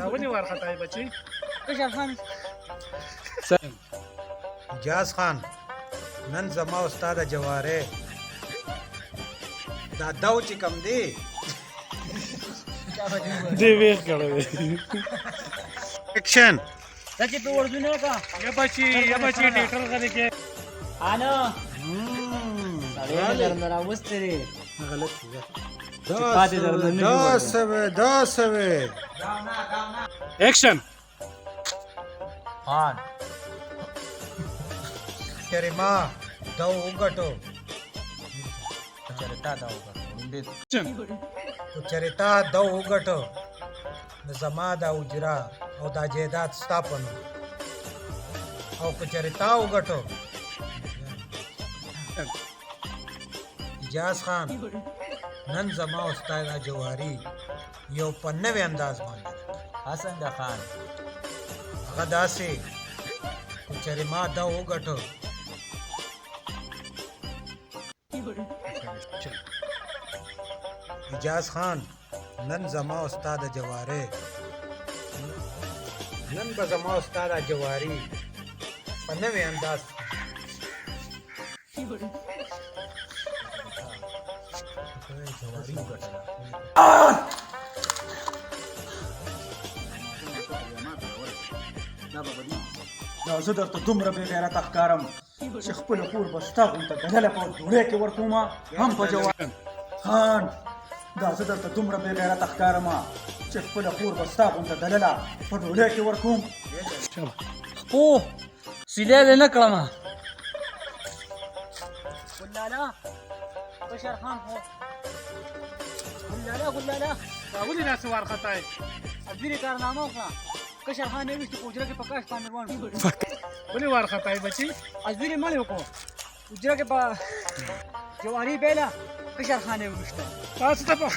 دا ولې وارخطا یې بچي؟ کشر خان. اجاز خان، نن زما استاد جواره دا داو چې کم دی. دې ویښ کړی. اکشن. دا چې په ورځونه کا. یا بچي، یا بچي، ټیټر غلې کې. انا سړی درنه راوستی دی. غلط. پاتې درنه نه دا سوي، دا سوي. اکشن. خان. چېرې ما دا وګټو؟ چېرې تا دا وګټو؟ اکشن. چېرې تا دا وګټو نو زما دا اجرا او دا جایداد ستا په نوم، او که چېرې تا وګټو. اجاز خان، نن زما استاد جواری یو په نوې انداز باندې. څنګه خان؟ هغه داسې، که چېرې ما دا وګټو. اجاز خان، نن زما استاد جواره، نن به زما استاد جواری په نوې انداز. جواری وګټله. دا زه درته دومره بې غیرته ښکارم چې خپله خور به ستا غونته دلله په ډوډۍ کې ورکومه هم په جواب. خان، دا زه درته دومره بې غیرته ښکارم چې خپله خور به ستا غونته دلله په ډوډۍ کې ورکوم؟ خپو سیلی دې نه کړم ګلاله. کشر خان خو ګلاله، ګلاله. دا ولې داسې وارخطا یې؟ ازبیرې کارنامه وکړه. کشر خان یې ویشت، په حجره کې په کاش باندې روان شو. ولې وارخطا یې بچي؟ ازبیرې مړی وکړو، حجره کې په جواري بیله، کشر خان یې وویشته. تاسو ته په